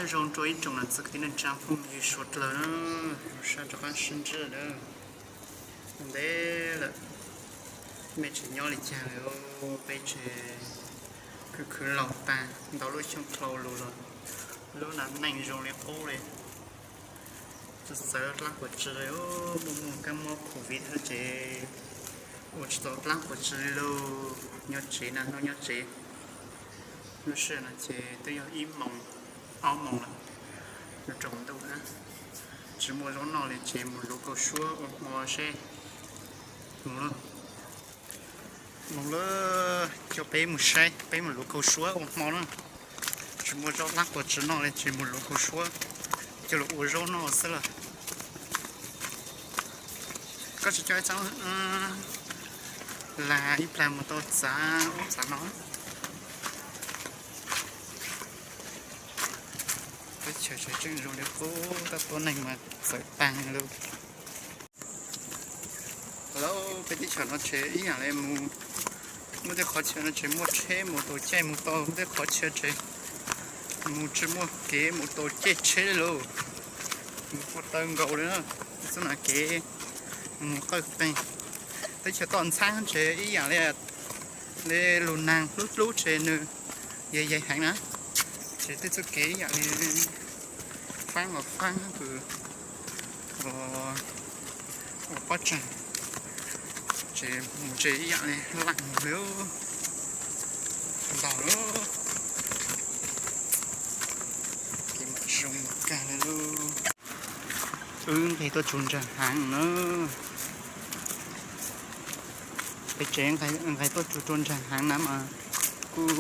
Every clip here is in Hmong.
Zoo rau ib tsoom niam txiv kwv tij neej tsa phooj ywg suav dlawg na, zoo sab rov qab sib ntsib lawm. Ntev lawm, mej tseem nyob li cas lawm? Peb tseem khwv khwv laus tag ntau lub xyoo dlau lug los lub nas neej zoo li qub li. Txawv txawv dlaab puas tsi li, muaj muaj kab mob covid thiab ces ua tsis tau dlaab puas tsi li lauj. Nyob tsev na, noj nyob tsev. Lub sij hawm no ces twb yog ib moos ob moos lawm, yuav tsaus ntuj na. Tsis muaj zaub noj li ces mus luv kauj suab ua hmo seb. Mus lauj, mus lauj, coj peb mus saib, peb mus luv kauj suab ua hmo na. Tsis muaj zaub dlaab puas tsi noj li ces mus luv kauj suab coj los ua zaub noj xwb lawm. Koj tsis coj ib txaab lag ib plag mus tau txav ub txav no? Teb chaws tseem zoo li qub, tab tuab neeg mas txawv taag li. Lauj, peb teb chaws no ces ib yaam li mus, muaj tej qhov chaw no ces muaj tsheb mus tau caij mus tau, muaj tej qhov chaw ces mus tsis muaj kev mus tau caij tsheb li lauj. Mus kuj taw nkaus li na, txoj no kev mus qawj qeeg. Teb chaws toj ntxhaab ces ib yaam li, li lug naag hlub hlub ces nws yag yag heev na. Ces tej txoj kev ib yaam li faab los faab kws ua pob tsaag, ces mus ces ib yaam li laaj mus li ntog lawm. Kev mas zoo kag li lauj. Wb nqeg tuaj tsuag ntsaag heev na. Peb tsev nqeg tuaj tsuag tsuag ntsaag heev na mas kuj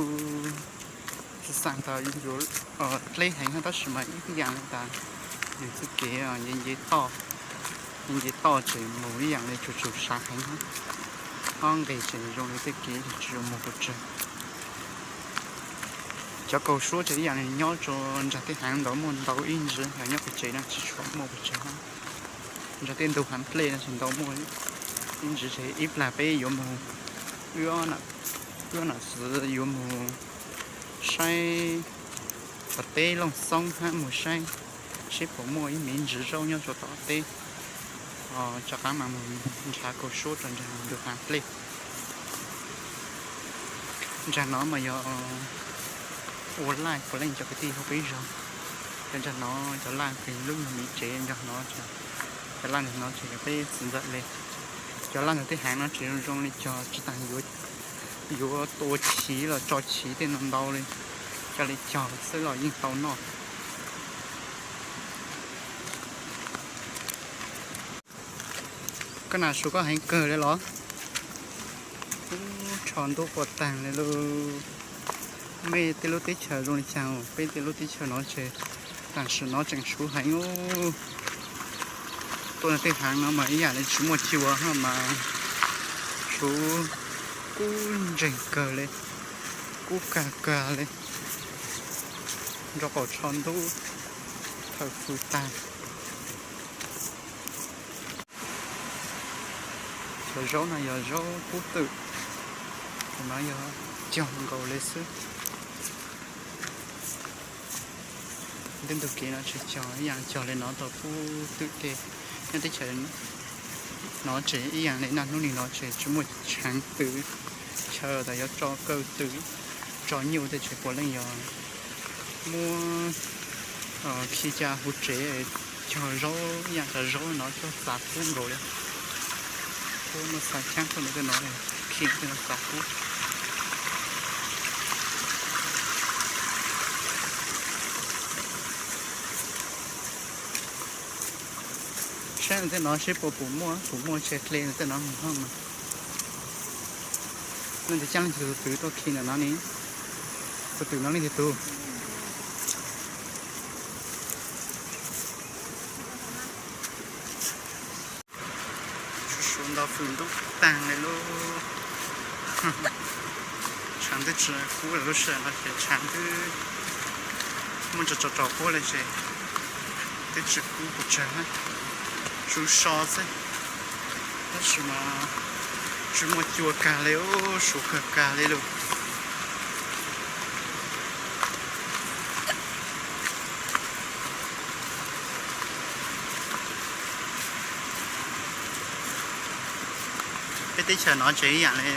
xav tas yuav dleb heev tab sis mas ib yaam li tas nws txoj kev nce nce toj, nce nce toj ces mus ib yaam li tsuas tsuas sav heev, ob nqeg tseem zoo li tej kev tsis zoo mus pes tsawg. Cov kauj suab ces ib yaam li nyob rua ntsaag tej haav ntawd muaj ntau ib ntsis, yog nyob pem tsev no tsis tshua muaj pes tsawg. Ntsaag tej ntug haav dlej no tsis ntau muaj ib ntsis ces ib plag peb yuav mus, wb ob nam xwb yuav mus saib tom teb Looj Xoob hab mus saib seb puas muaj ib me ntsis zaub nyob rua tom teb, rov qaab mas mus nrhav kauj suab rua ntsaag ntug haav dlej. Ntsaag no mas yog ua laj puav leej cov kwv tij huv peb zog. Cov ntsaag no cov laj peg lub nyuag miv tsev ntsaag no, cov laj ntawm no ces yog peb txiv ntxawm li. Cov laj ntawm tej haav no ces zoo zoo li cog tsis taag yuav tua chiv los tso chiv tej no ntau li, cog li cog xwb los yeej tau noj. Koj nam su koj heev kawg li los? Ub, tsho ntub quaj taag li lauj. Mej tej lub teb chaws zoo li cas? Peb tej lub teb chaws no ces tam sim no tseem suv heev. Tuaj tej haav no mas ib yaam li tsis muaj cua hab mas suv kub ntseeg kawg li, kub kag kag li, nrov qaum tsho ntub thawm fws taag. Cov zaub no yog zaub kub twm, no yog cog nkaus li xwb. Tej ntug kev no tsis cog, ib yaam cog li no tau kub twm tej. Nyob teb chaws no ces ib yaam li naj hnub nim no ces tsis muaj tsheev twm, chaw tas yuav tso kaw twm, tso nyuj tej ces puav leej yog muab khi ca huv tsev cog zaub, ib yaam cov zaub no cog txav kub nkaus li. Kub muaj txha chaab tuaj no tej no, khi tej no txav kub. Saib tej no seb puas pum muaj, pum muaj tseg hle tej no mus hab mas. Leej twg caab leej twg tus twm tuaj khi ntawm no ne? Tus twm no leej twg tug? Suav nto fws ntub taag li lauj. Tshaav twb tsis kub lawm, lub sij hawm no ces tshaav twb muaj ntsa tso tso puab li ces twb tsis kub pes tsawg, tsuas so xwb. Tab sis mas tsis muaj cua kag li, suav kawg kag li lauj. Peb teb chaws no ces ib yam li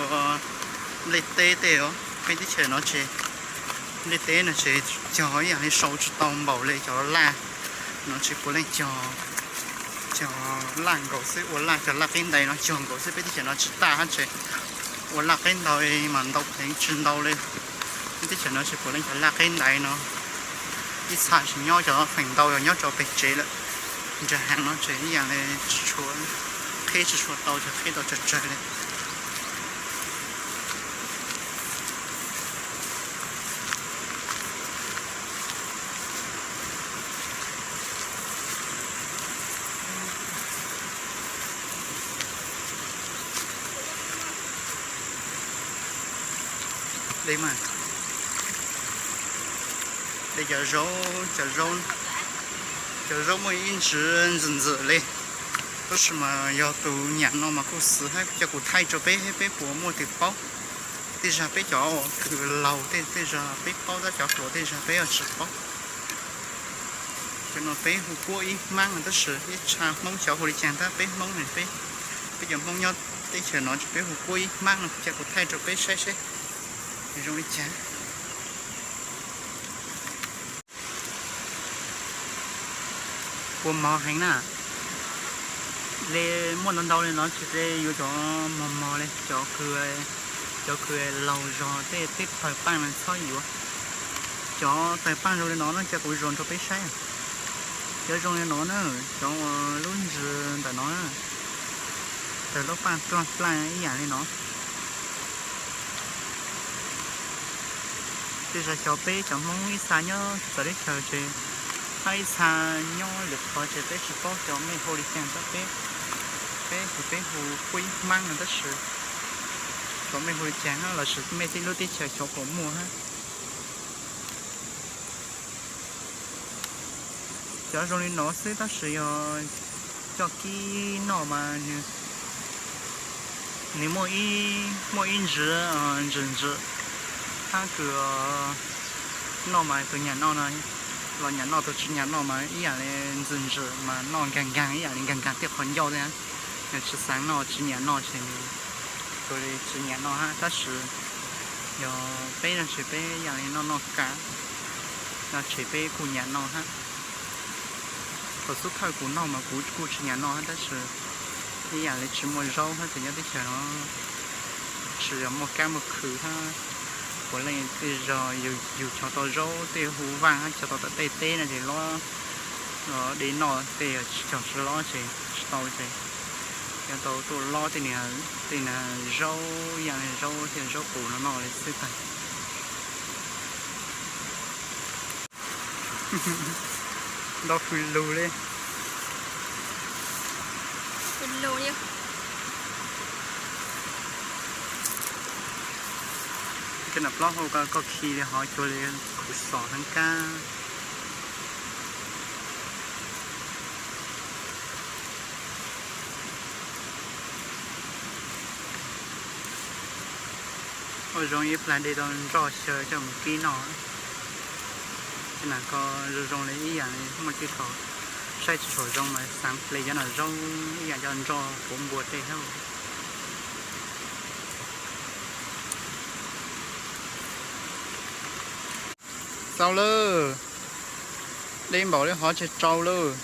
ua nplej teb tej os. Peb teb chaws no ces nplej teb no ces cog ib yam li sau tsis tau npaum li cov laj no ces puav leej cog, cog laj nkaus xwb, ua laj, cog laj qib ntais no cog nkaus xwb. Peb teb chaws no tsis taj hab ces ua laj qib ntais mas ntau heev tsis ntau li. Peb teb chaws no ces puav leej cog laj qib ntais no ib txha tsis nyob, cov feem ntau yog nyob rau pem tsev lawm. Nram hav no ces ib yam li tsis tshua, qhib tsis tshua tau, cov qhib tau tsawg tsawg li. Dej mas, dej cov zaub, cov zaub, cov zaub muaj ib ntsis ntxim ntxim li, tab sis mas yog tus nyam no mas kuj xwv hab, coj kuv thaij rau peb, peb puas muaj tus paub. Tej zag peb cov uas kws laug tej, tej zag peb paub, tab cov hluas tej zag peb yuav tsis paub. Cov no peb hu kuab ib hmab no, tab sis ib txha Hmoob xyov hu li cas tab peb Hmoob, peb cov Hmoob nyob teb chaws no ces peb hu kuab ib hmab no, coj kuv thaij rau peb saib seb zoo li cas. Puas mos heev na. Li muaj ntau ntau li no ces yuav cov mos mos li, cov kws, cov kws laug zog tej, tej tawg paaj no txhob yuav. Cov tawg paaj zoo li no no ces kuv zov rau peb saib. Cov zoo li no na, cov uas lub ntsws ntawm no na, tawg lub paaj plaj plaj ib yam li no. Tej zag xyov peb cov Hmoob ib txha nyob txawv teb chaws ces, hab ib txha nyob lwm qhov ces peb tsis paub cov mej hu li cas tab peb, peb ces peb hu kuab ib hmab no tab sis cov mej hu li cas hab lossis mej tej lub teb chaws xyov puas muaj hab. Cov zoo li no xwb tab sis yog coj kib noj mas nws, nws muaj ib ntsis ntsim ntsim, hab kws noj mas tus nyam noj no los nyam noj, tus tsis nyam noj mas ib yam li ntxim ntsim mas noj nkaag nkaag ib yam li nkaag nkaag tej qhov ncauj tej. Yog tsis xaav noj tsis nyam noj ces nws tus li tsis nyam noj hab, tab sis yog peb no ces peb ib yam li noj noj kav, no ces peb kuj nyam noj hab. Thaum xub thawj kuv noj mas kuv kuj tsis nyam noj hab, tab sis ib yam li tsis muaj zaub hab ces nyob teb chaws no tsis yog muaj kab muaj khw hab, puav leej tej zag yug cog tau zaub tej hu vaaj hab cog tau tom tej teb no ces lob, de noj tej yog tsis cog tsis lob ces tsis tau ces yuav tau tuaj lob tej niag zaub ib yam li zaub thiab zaub qus no noj li xwb tag. Ntau hws lug li. Cov nam plaub hau koj khi li hov cuag li khuv xos heev kab. Ua zoo ib plag de tau nroj xyaw coj mus kib noj. Tej nam ko zoo zoo li ib yam li muaj tej thaum saib tsis tshua zoo mas xaav ple cov nam zaub ib yam cov nroj puav npua tej hab. Txaus lawm, de npaum li hov tseg tsaus lawm.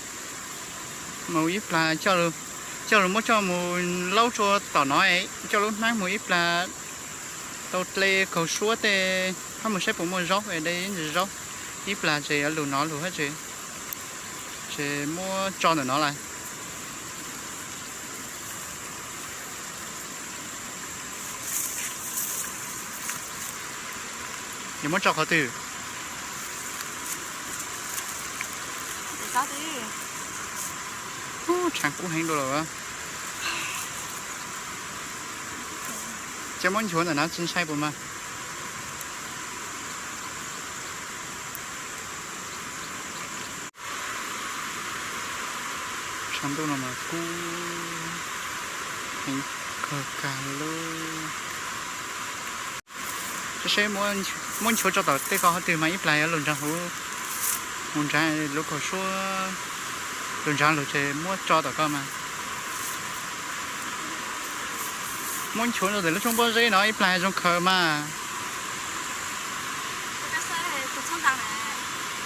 Mus ib plag coj lug muab coj mus laub rua tom no, coj lub hnab mus ib plag tau dle kaug suab tej hab mus saib puas muaj zaub, de ntsis zaub. Ib plag tseg yuav lug no lug hab tseg, tseg muab tso ntawm no lawm. Yuav muab tso qhov twg? Tshav kub heev dua lawm. Ces muab nchuav ntawm na tsis ntshai puas mas? Tshav ntuj no mas kub heev kawg kag li lub. Seb muab nchuav tso tom tej ko qhov twg mas ib plag yuav lug nrag huv, mus nrad lub kaug suab, lug nrad lug tseg muab tso tom ko mas. Muab nchuav rau ntawm lub tshooj pob zeb no ib plag zoo khaws mas.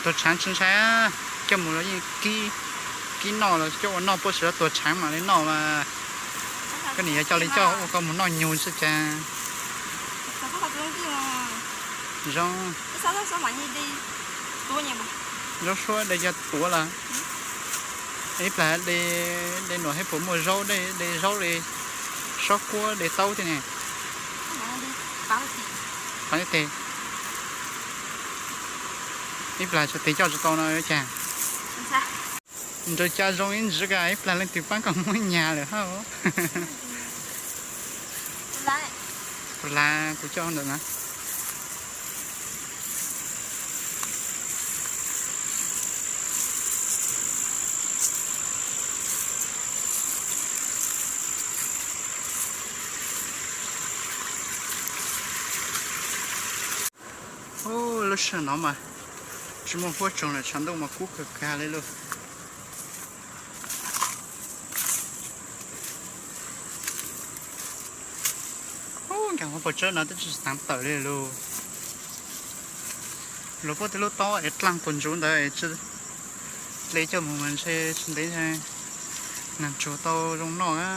Tuag tshaav tsis ntshai, coj mus los yeej kib noj los coj ua noj, puab sim tuag tshaav mam li noj mas. Koj niam yuav coj li coj ua koj mus noj nyuag xwb cas. Zoo. Zaub suab de cov tuav lawm. Ib plag de nuam thiab puas muaj zaub, de zaub li, sob kuab de taub thiab ne. Ib plag tsis tes coj tsis tau no yuav cas. Nraws cas zoo ib ntsis kas ib plag leej twg paab koj muab nyag lawm hab. Kuv coj ntawm na. Lub sij hawm no mas tsis muaj huab tsoom lawm, tshav ntuj mas kub kawg kag li lauj. Nkaag huab puas tsawb no twb tsis xaav tawm li lauj. Luag puab tej lub taub es dlaaj quas ntsuv ntawd es tsi le coj mus mas ntshe tsis ntev nag tsuag tau zoo noj na.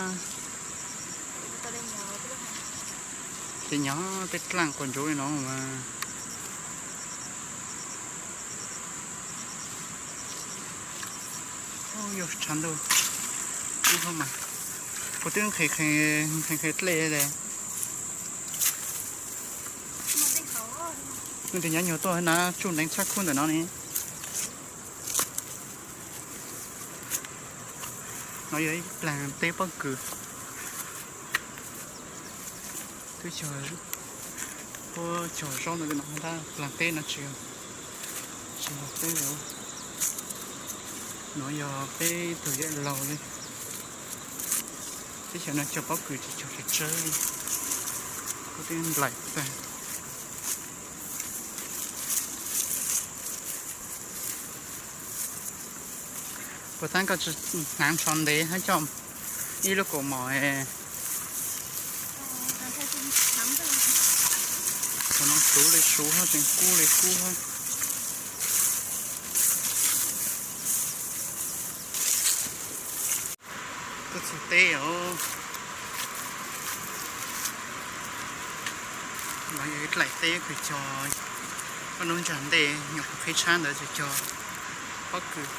Ces nyob tej dlaaj quas ntsuv li no mas. Yog tshav ntuj, kuv twb nqhis nqhis dlej li. Leej twg nyob nyuag tuaj na tsuj nteev tshaj khub ntawm no ne. No yog ib plag teb pob kws. Twb cog, puab cog zaub ntawm no tab plag teb no tsis, tsis yog teb li. No yog peb tug yawm laug li. Teb chaws no cog pob kws tsis cog tsawg tsawg li. Kuv twb nplaim tag. Puas tab koj tsis hnav ntsho ntev hab coj ib lub kaus mom no suv li suv hab tseem kub li kub hab. Tuaj txug teb os. No yog ib dlaim teb kws cog, koj nub ntsag ntej nyuam qhuav qhib tshab ntawd ces cog pob kws,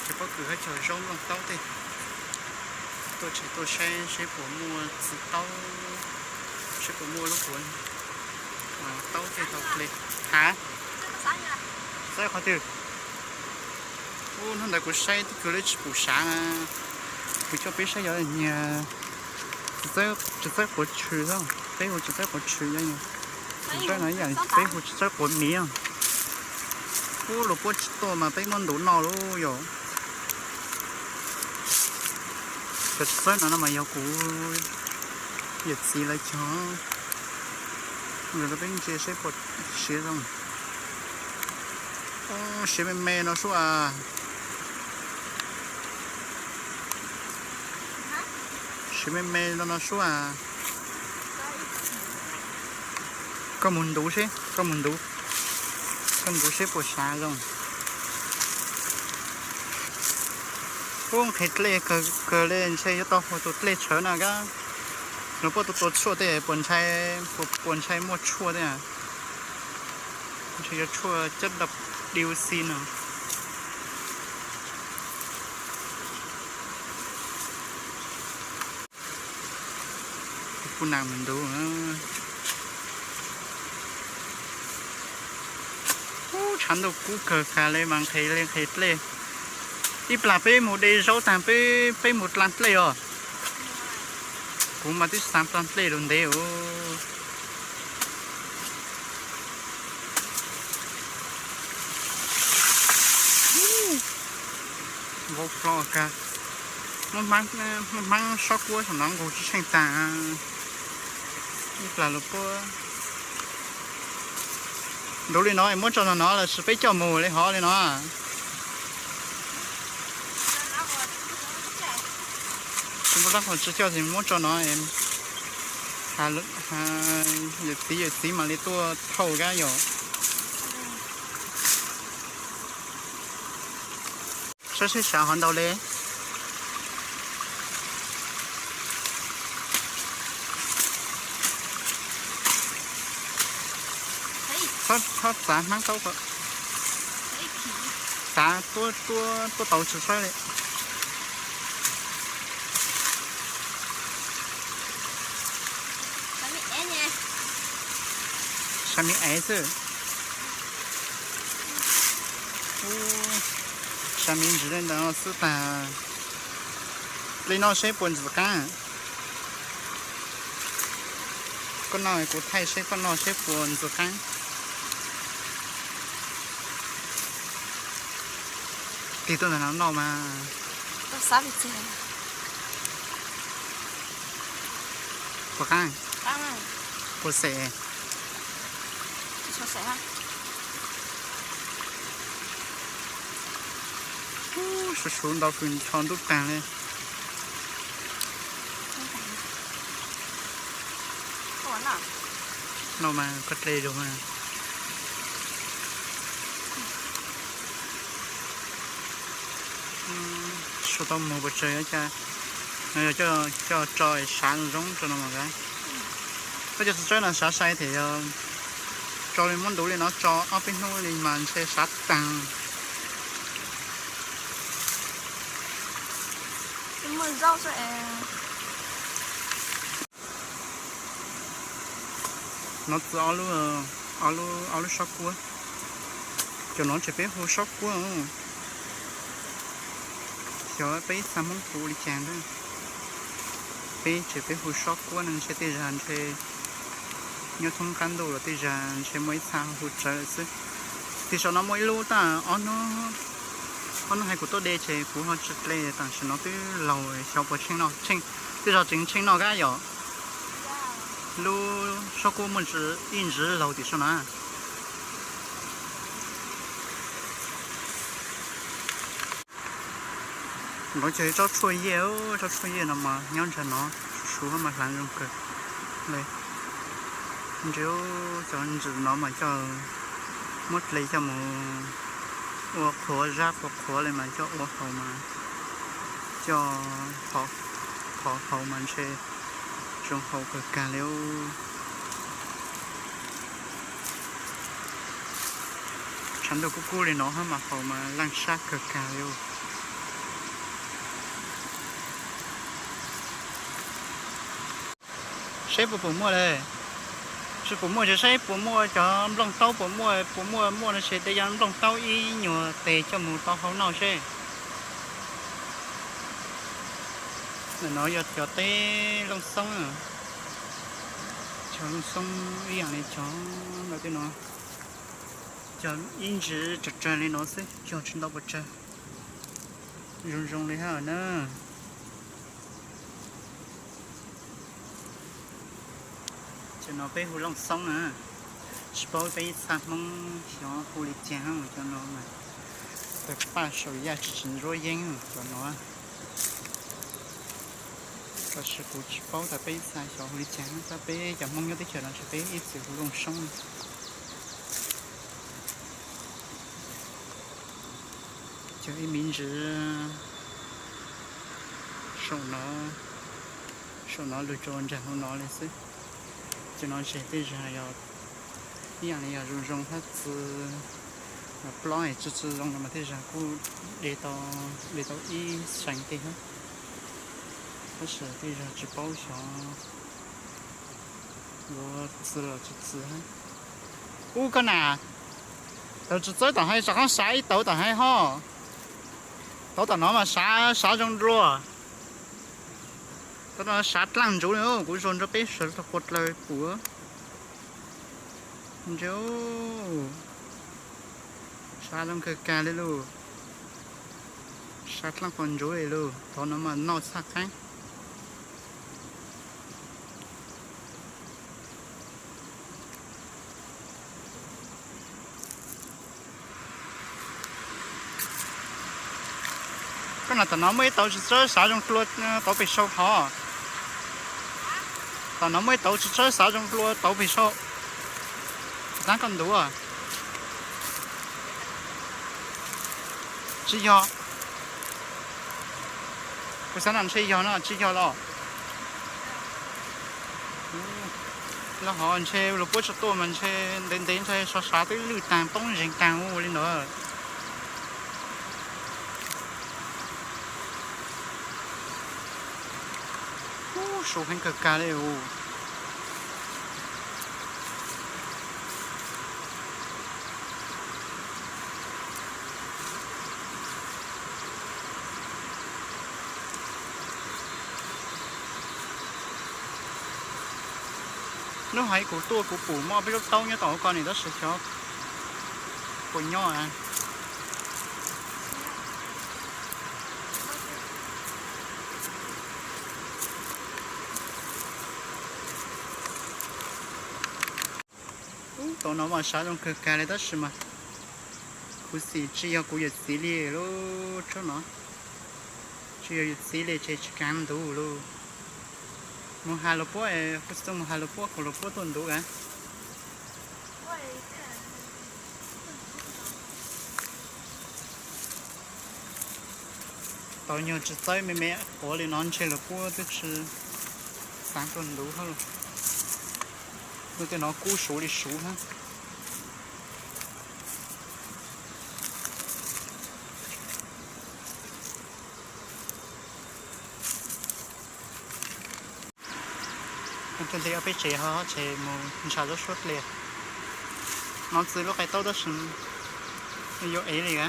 cog pob kws hab cog zaub nplooj taub tej. Tuaj tsev tuaj saib seb puas muaj txiv taub, seb puas muaj lub puav taub tej tau ple. Hav, xaib qhov twg? Ub, hnub ntawd kuv saib twb kws lawv tsis pum sav na. Kuv coj peb saib yog nyias txiv txawb quav tshwm xwb, peb hu txiv txawb quav tshwm yog nyias. Txiv txawb no ib yam peb hu txiv txawb quav miv. Ub, luag puab tsis tuaj mas peb muab ntuv noj lauj yom. Cov txiv txawb no no mas yog kuv yawm txiv lawv cog. Mus rau peb ntsia seb puas siav zoo. Ub, siav me me no sub as. Siav me me no no sub as. Koj mus ntuv seb, koj mus ntuv, koj ntuv seb puas sav zoo. Ub, nqhis dlej kawg kawg li, ntshe yuav tau hu tus dlej tshawv na kab. Luag puab tua tua tshuaj tej puas ntshai, puas ntshai muaj tshuaj tej. Ntshe yuav tshuaj cab dab diu xi no. Kuv nam mus ntuv. Ub, tshav ntuj kub kawg kag li mas nqhis li nqhis dlej. Ib plag peb mus de zaub tag peb, peb mus dlaa dlej os. Kuv mas twb xaav dlaa dlej lug ntev os. Vau flo kag. Muaj hmaab sob kuab saum no nqug tsis tsheej tag. Ib plag luag puab ntuv li no es muab tso no no lawm sis peb coj mus li hov li no. Tsis muaj dlaab qhov tsis coj es muab tso no. Yawm txiv yawm txiv mam li tuaj thauj kab yom. Saib seb sav hov ntau li. Txhob txav hmab taub ko. Txav tuaj tuaj tau tsis saib li. Sav me ev xwb. Sav me ntsis li ntawd xwb tag. Li no seb puas ntxim qab. Koj noj kuv thaij seb koj noj seb puas ntxim qab. Tig tuaj ntawm no noj mas. Puas qab? Puas xeem? Suv suv ntau kws ncho ntuj taag li. No mas koj dle zug mas. Sau tau mus pes tsawg, no yog coj tso sav zoo zoo rau no mas. Koj cov txiv tsawb no sav sai thiab yog tso li muab ntuv li no tso ob peb hnub li mas ntshe sav taag. No txi ob lub, ob lub sob kuab. Cov no ces peb hu sob kuab. Xyov peb ib txha Hmoob hu li cas ntag. Peb ces peb hu sob kuab no ntshe tej zag ntshe nyob thoob qab ntuj los tej zag ntshe muaj ib txha hu tsawv lawm xwb. Tim saum no muaj ib lub tab ob hnub, ob hnub hais kuv tuaj de ces kuv ho tsis dle, tam sim no twb laug xyov puas tsheej no, tej zag tseem tsheej noj kab yom. Lub sob kuab muaj ib ntsis laug tim saum no. No ces tsob tshuaj yej, tsob tshuaj yej no mas nyob ntsag no, suv mas hlav zoo kawg li. Ntshe cov ntsis no mas coj muab dle coj mus ua qhuav zab qhuav qhuav li mas coj ua haus mas coj qhov haus mas ntshe zoo haus kawg kag li. Tshav ntuj kub kub li no hab mas haus mas leej sab kawg kag li. Seb puas puas muaj le, seb puas muaj, saib puas muaj cov nplooj taub puas muaj, puas muaj muaj no ces de cov nplooj taub ib nyuag tes coj mus tau hau noj seb. Ntawm no yog cov teb looj xoob, cov looj xoob ib yam li cov ntawm tej no, cog ib ntsis tsawg tsawg li no xwb, cog tsis ntau pes tsawg, zoo zoo li hab na. Cov no peb hu looj xoob na, tsis paub peb ib txha Hmoob xyov hu li cas cov no mas. Tawg paj saum yaj tsis tsis ntsuab yeeb cov no. Tab sis kuv tsis paub tas peb ib txha xyov hu li cas, tab peb cov Hmoob nyob teb chaws no ces peb ib txwm hu looj xoob. Cog ib me ntsis saum no, saum no lug rua nraag hauv no li xwb. Cov no zes tej zag yog ib yam li yog zoo zoo hab txi, plob es tsi tsi zoo no mas tej zag kuj de tau, de tau ib seev tej hab. Tab sis tej zag tsis paub xyov yuav txi los tsis txi hab. Ub koj nam, tawv tsis txawb tom hais, rov qab sav ib tawv tom hais ho. Tawv tom no mas sav, sav zoo dlua. Tawv no sav dlaaj ntsuv li, kuv zug nrug peb sawv rua qua dlaws pum. Ntshe sav zoo kawg kag li lauj. Sav dlaaj qua ntsuv li lauj, thaum no mas noj txhaj qaib. Koj nam, tom no muaj ib tauv tsis txawb sav zoo dlua, tauv pem sau hov. Tom no muaj ib tauv tsis txawb xav zoo dua tauv pem saum. Tab koj ntuv. Tsis yog. Kuv xav no ntshe yog no tsis yog los. Los ho ntshe luag puab tsis tuaj mas ntshe ntev ntev ntshe sov sav twb lwj taag poob zeeg taag ua li ntawd. Ub, su heev kawg kag li us. Hnub hais kuv tuaj kuv pum muaj peb lub taub nyob tom hauv ko ne tab sis xyov puas nyob. Ub, tau no mas sav zoo kawg kag li tab sis mas khuv xim tsis yog kuv yawm txiv li lub tsob no. Tsis yog yawm txiv li ces tsis kaav ntuv lauj. Mus has luag puab, kuv tsis tau mus has luag puab, kom luag puab tuaj ntuv a. Tau nyuag tsis txawb me me quav li no ntshe luag puab twb tsis xaav tuaj ntuv hab lauj. Lub tej no kub suv li suv hab. Ntej ob peb tsev ho ces mus ntshav zaub suab dlej. No txwv lub qai taub tab sis yuav ev li a.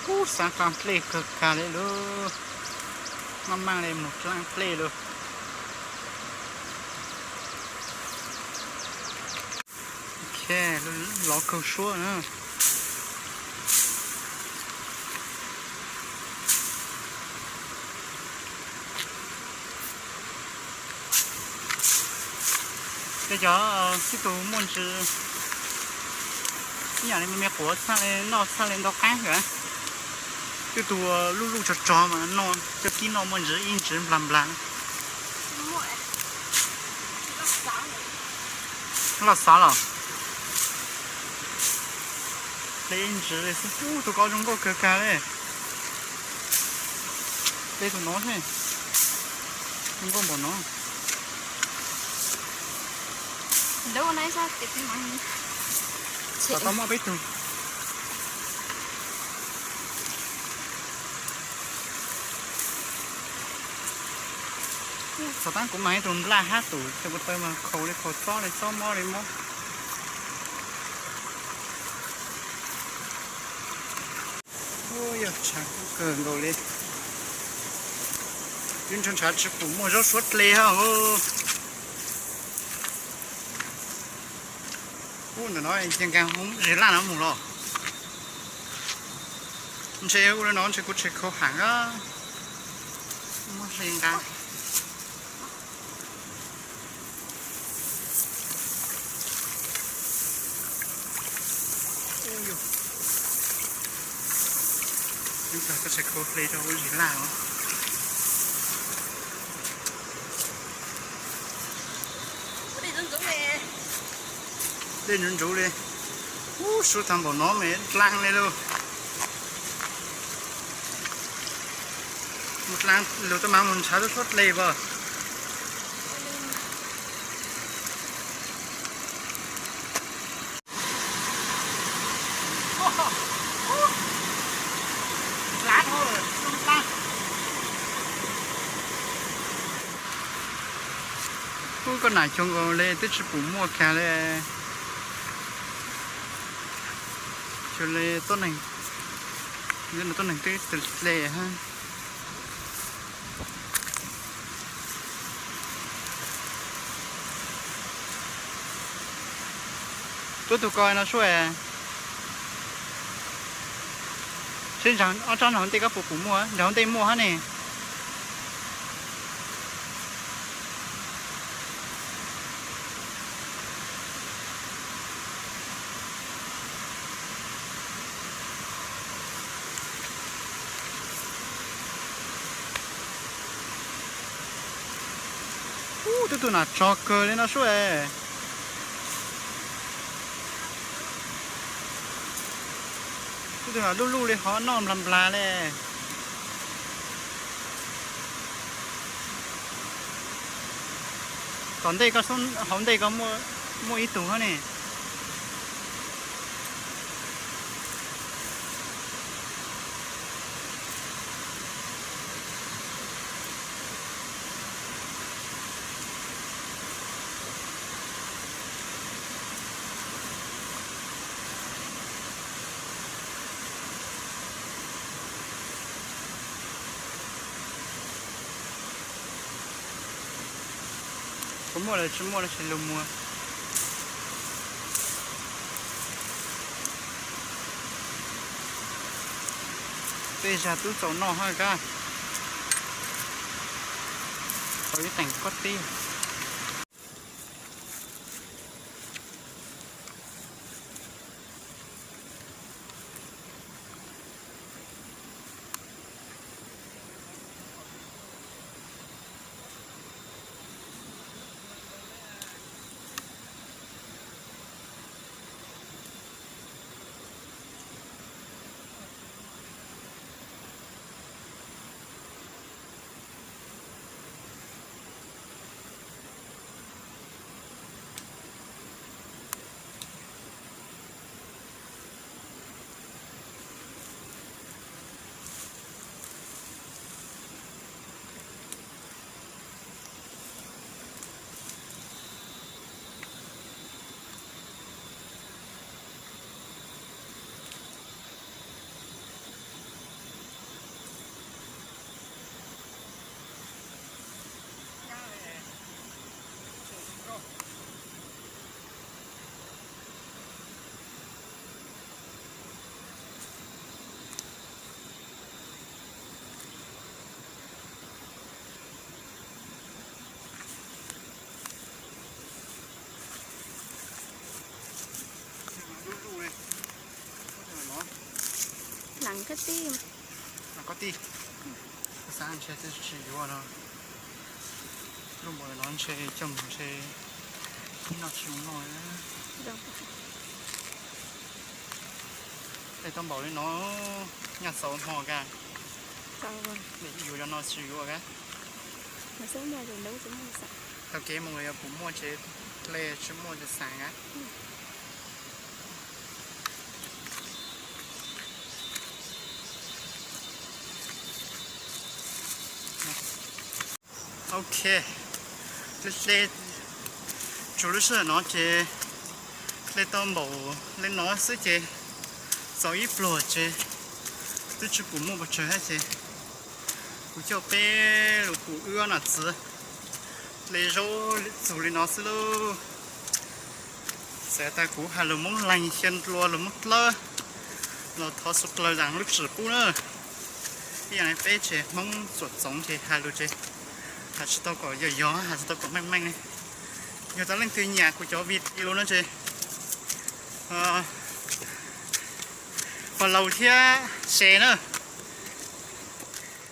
Kub xaav qaa dlej kawg kag li lauj. Maj maj li mus dlaab dlej lauj. Lov kawg suab na. Tej cov tib tug muaj ntsis ib yaam li me me quav txhaj li noj txhaj li ntau qaab kawg. Tej tug luj luj tsog tsog mas noj coj kib noj muaj ntsis ib ntsis nplag nplag. Loj xav los? Hle ib ntsis li xwb. Ub, tus ko zoo nkauj kawg kag li. Hle tus no thiab. Zoo nkauj npaum no. Tom tau muaj peb tug. Xav tab kuv mas ib tug nplaj hab tus cov ko taw mas khaus li khaus, txob li txob, mob li mob. Ub, yog tshav kub kawg nkaus li. Twb ntshav ntshav tsis pum muaj zaub suab dlej hab. Ub, ntawm no ces nkaag hoob zis laj no mus los. Ntshe ua li no ntshe kuv tsis khaus heev a. Muab hle nqa. Ub, tsis khaus hle rau ua zis laj os. Dlej ntsuv ntsuv li. Ub, suab tag npaum no mas dlaab li lauj. Mus dlaab lug tau mas mus ntshav lub suab dlej as. Ub, koj nam cuag nkaus li twb tsis pum muaj kag li. Cuag li tuab neeg, tuab neeg twb tle hab. Tuab tug ko no sub es. Ob tsob nram hauv ntej koj puas pum muaj? Nram hauv ntej muaj hab ne. Ub, tub tug nam tsov kawg li no sub. Tub tug nam luj luj li, hov noj nplas nplas li. Tom ntej koj, hauv ntej koj muaj ib tug hab ne. Puas muaj los tsis muaj los sis lug muag. Tej zag tub txaus noj hab kab. Tau ib teem kob tib. Lees kob tij, xav ntshe twb tsis yuav no. Lub npaum no ntshe coj mus ntshe ib noj tsis zoo noj. Tej tau npaum li no, nyaj txaus hmo kag. Yuav cov no tsis yuav kag. Taug kev mus yog puas muaj ces hle, tsis muaj ces xav kag. Ok, hle, hle tsuas lub sij hawm no ces hle tau npaum li no xwb ces txaus ib pluag ces twb tsis pum muaj pes tsawg hab ces kuv coj peb los pum wb ob nam txiv hle zaub txug li no xwb lauj. Txawm tas kuv has lus Moob Leeg, Xia Nplua, lus Moob Dlawb los thov suav dlawg zaam lub txim pub na. Ib yaam li peb tsev Hmoob txuam txoov ces has lus ces has tsis tau kom yog yog, has tsis tau kom meej meej. Yog tas leej twg nyiam kuv cov video no ces follow thiab share na.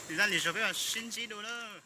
Lwm zaj lwm zaug peb mam sib ntsib dua na.